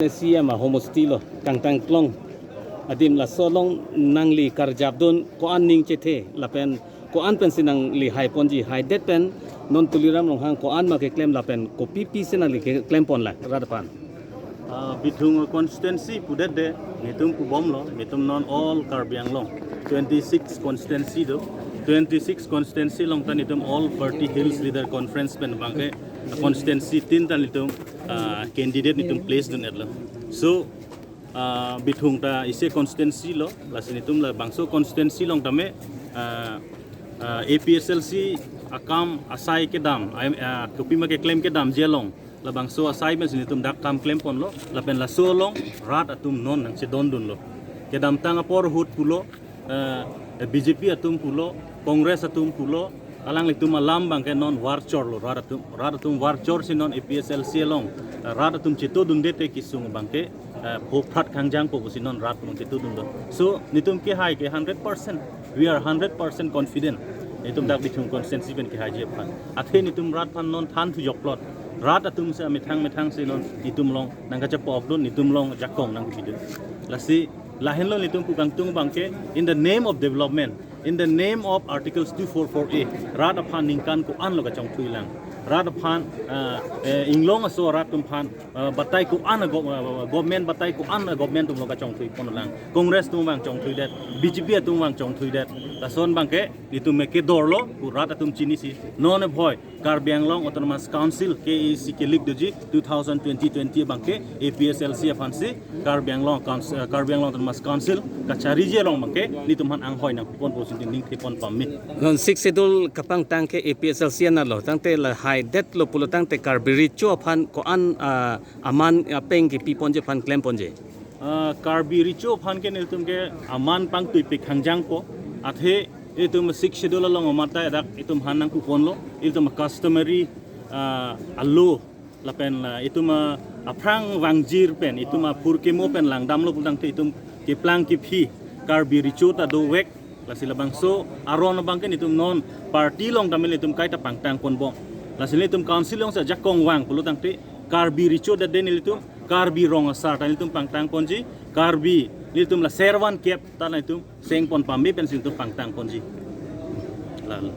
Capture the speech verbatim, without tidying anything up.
C M ahomosti lo, Kangtangklong adim, laso along nangli karjapdun ko-an ning chethe lapen ko-an pensi nangli haiponji, haidet pen non Tuliram Ronghang ko-an ma keklem lapen kopi pisi nangli keklem ponlang rat aphan? Ah, Bithung constituency pudet de, netum pubomlo, netum non all Karbi Anglong twenty-six constituency do. Twenty-six constituency along ta netum All Party Hills Leader Conference pen abangke constituency tin ta netum, ah, candidate netum place dun-etlo. So, ah, Bithung ta isi constituency lo, lasi netum labangso constituency along tame, ah, ah, A P H L C akam asai kedam, ah, kopi ma keklem kedamji along labangso asai pensi netum dak kam klem ponlo, lapen laso along rat atum non nangchedondunlo. Kedamtang apor ahut pulo, eh, B J P atum pulo, Congress atum pulo, alanglitum alam abangke non varchorlo rat atum. Rat atum varchorsi non A P H L C along, eh, rat atum chetodunde te kesung abangke, eh, pho phrat kangjangpo pusi non rat atum chetodunlo. So, netum kehai ke hundred percent. We are hundred percent confident. Netum dak Bithung constituency pen kehaiji aphan. Athe netum rat aphan non than thujoklot. Rat atum si amethang methang si non netum along nangkachepokdun, netum along jakong nangkepidun. Lasi lahenlo netum pu kangtung abangke, in the name of development, in the name of Articles two four four A, rat aphan ningkan ko-an lo kachongthuilang. Rat aphan, ah, eh, inglong aso rat atum aphan, ah, batai ko-an a go-, ah, government batai ko-an a government atum lo kachongthui ponlang. Congress atum abang chongthuidet, B J P atum abang chongthuidet. Lason abangke netum me kedorlo, pu rat atum chinisi. Non ebhoi Karbi Anglong Autonomous Council, K A A C kelik doji two thousand twenty twenty abangke A P H L C aphansi Karbi Anglong Council, eh, Karbi Anglong Autonomous Council kachariji along abangke netum aphan anghoi nangponpo pusi ningthepon pame. Non Sixth Schedule kapangtang ke A P H L C anlo, tangte la haidetlo pulo tangte Karbi Recho aphan ko-an, ah, aman, ah, peng kepiponji aphan klemponji? Ah, Karbi Recho aphan ke netum ke aman pangtuipik kangjangpo. Athe itum Sixth Schedule along amat ta dak itum han nangkuponlo. Itum customary, ah, a-law lapen la itum, ah, aphrang vangjir pen, itum aphurkimo pen langdamlo pulo tangte itum keplang kephi Karbi Recho ta dovek. Lasi labangso aron abangke netum non party along tame netum kaita pangtang ponbom. Lasi netum council alongsi ajakong vang pulo tangte Karbi Recho det de nelitum, Karbi Rong Asar ta netum pangtang ponji, Karbi netum la servan kep ta netum seng pon pame pensi netum pangtang ponji. Lalo.